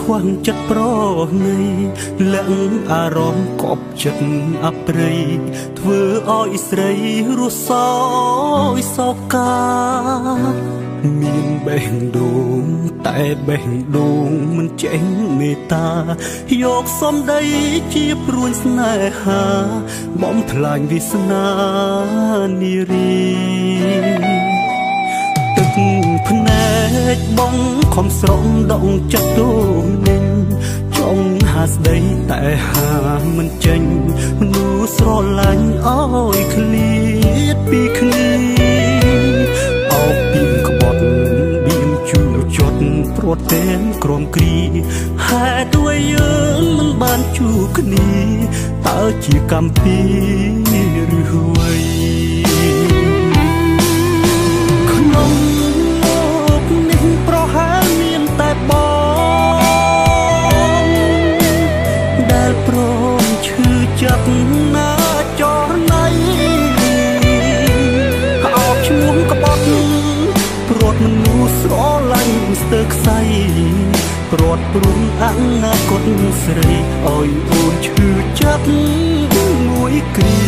ខ្វះចិត្តប្រណីលាក់អារម្មណ៍កប់ចិត្តអប្រិយធ្វើឲ្យស្រីរស់សោយសោកាមានបេះដូងតែបេះដូងមិនចេះមេត្តាយកសំដីជាព្រួញស្នេហាបំផ្លាញវាសនានារីទឹកភ្នែកបងខំស្រង់ដងចិត្តទូនឹងចង់ហាស្ដីតែហាមិនចេញមនុស្សស្រឡាញ់ឲ្យឃ្លាតពីគ្នាអោបពីក្បត់បៀមជូចត់ព្រាត់ទាំងក្រមគ្រីហេតុด้วยយើងមិនបានជួបគ្នាតើជាកម្មពីឬអ្វីក្នុងលោកនេះប្រហែលមានតែបងដែលព្រមឈឺចាប់ណាចរណៃអោបឈ្មោះក្បត់ព្រាត់មនុស្សស្រឡាញ់ស្ទើរខ្សែព្រាត់ព្រំអនាគតស្រីឲ្យអូនឈឺចាប់មួយគ្រា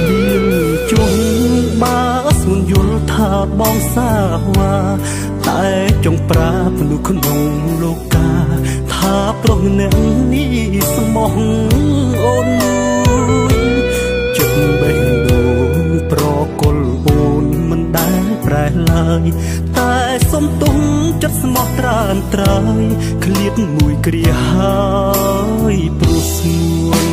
មានជុំបើស្ងួនយល់ថាបងសាវ៉ាតែចង់ប្រាប់មនុស្សក្នុងលោកាថាប្រុសម្នាក់នេះស្មោះអូនមួយចិត្តបេះដូងប្រគល់អូនមិនដែលប្រែឡើយតែសុំទុំចិត្តស្មោះត្រានត្រើយឃ្លាតមួយគ្រាហើយព្រោះស្ងួន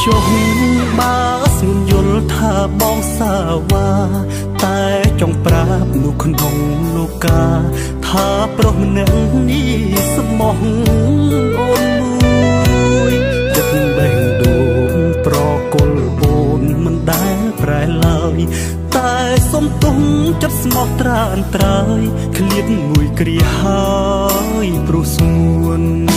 ចុះបើស្ងួនយល់ថាបងសាវ៉ាតែចង់ប្រាប់នោះក្នុងលោកាថាប្រុសម្នាក់នេះស្មោះអូនមួយចិត្តបេះដូងប្រគល់អូនមិនដែលប្រែឡើយតែសុំទុំចិត្តស្មោះត្រានត្រើយឃ្លាតមួយគ្រាហើយព្រោះស្ងួន